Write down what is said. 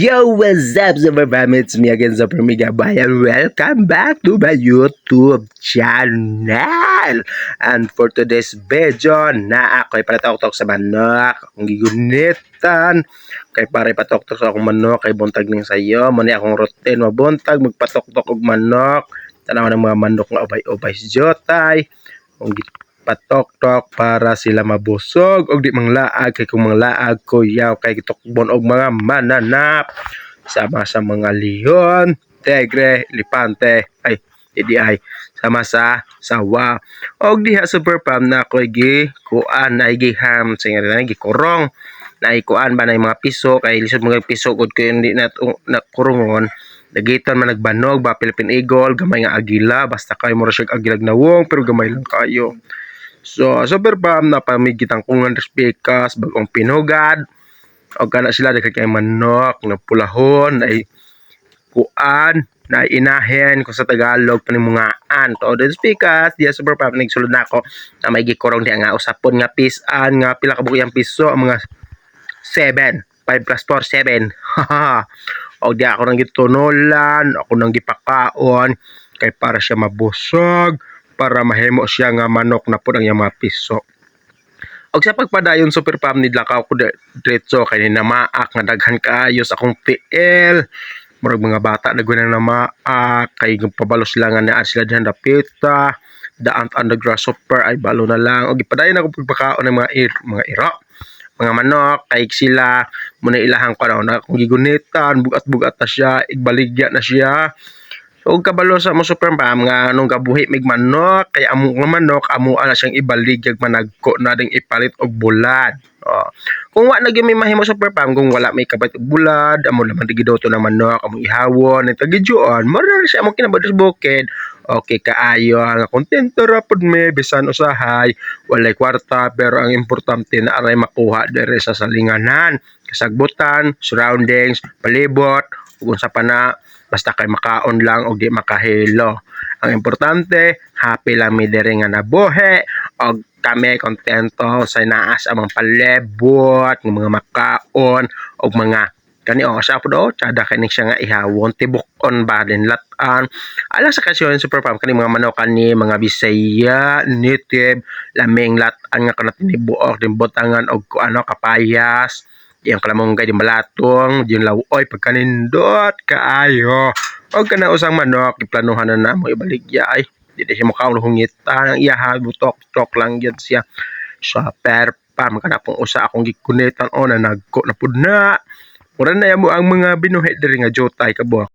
Yo, what's up, Super Fam? It's me again, Super Mega Bayan. Welcome back to my YouTube channel. And for today's video, na ako'y palatoktok sa manok. Akong gigunitan. Kay para ipatoktok sa akong manok, kay buntag ning sayo. Muna akong routine, mabuntag, magpatoktok og manok. Tanaw ng mga manok nga ubay-ubay si Jotay. Kung patoktok para sila mabusog og di manglaag, kay kung manglaag kuyaw kay gitukbon og mga mananap sama sa mga leon, tigre, elepante, ay di ay sama sa sawa. Og diha, Super Fam, na ako'y gi kuan ay giham sa nga gikurong na ikuan ba na yung mga piso, kay lisod mga piso gud ko hindi na na kurungon. Dagitan man nagbanog ba, Philippine Eagle, gamay nga agila, basta kay mura siya agilag nawong pero gamay lang kayo. So, Super Fam, napamigitang kungan pikas, bagong pinugad. O kana sila, daghan kay manok, na pulahon, ay kuan, na inahin ko sa Tagalog panimungaan. To the pikas, diya, Super Fam, nagsulod na ako na may gikurong diya nga usapon nga pisan nga pila ka buok yang piso, ang mga 7. 5 plus 4, 7. O di ako nang gitunulan, ako nang gipakaon kay para siya mabusog, para mahimo siya nga manok na pud ang iyang mga piso. Og sa pagpadayon, Super Fam, nidlakaw ko diretso kay namaak nga daghan kaayo sa akong tiil. Murag mga bata na nang namaak kay pabalo sila nga naa sila dihan dapita. The ant and the grasshopper ay balo na lang. Og gipadayon ako pagpakaon ng mga iro, mga manok, kay sila muna ilahang kuan na kung gigunitan, bugat-bugat na siya, igbaligya na siya. So ug kabalo sa mo, Super Fam, nga nung gabuhi mig manok, kay amo nga manok amo na siyang ibaligyag, managko na ding ipalit og bulad. Oh. Kung wa na gyud may mahimo, Super Fam, kung wala may kapalit og bulad, amo laman digidoto ng manok, among ihawon, ito gijuon, mo na siya among kinabad sa bukid. Okay kaayo nga kontento ra pud me bisan usahay walay kwarta, pero ang importante na aray makuha diri sa salinganan, kasagbutan, surroundings, palibot, ug unsa pa na, basta kay makaon lang og di makahilo. Ang importante, happy lang mi diri nga nabuhi og kami kontento sa naa sa among palibot, ng mga makaon og mga kani oh sa pod oh tsada kani siya nga ihawon, tibuk-on ba din latan ala sa kasyon, Super Fam. Kani mga manok kani mga Bisaya native, laming latan nga kana tinibuok din butangan og ano kapayas, diyang kalamunggay, di malatong diyan lawoy pagkanindot kaayo. Og kana usang manok giplanuhan na namo ibaligya, ay di di siya makaon, hungitan ang iyaha, butok-tok lang gyud siya. Super Fam, kana pong usa akong gikunitan o na nagko na pud na. Mura na mo ang mga binuhi diri nga jotay kabuok.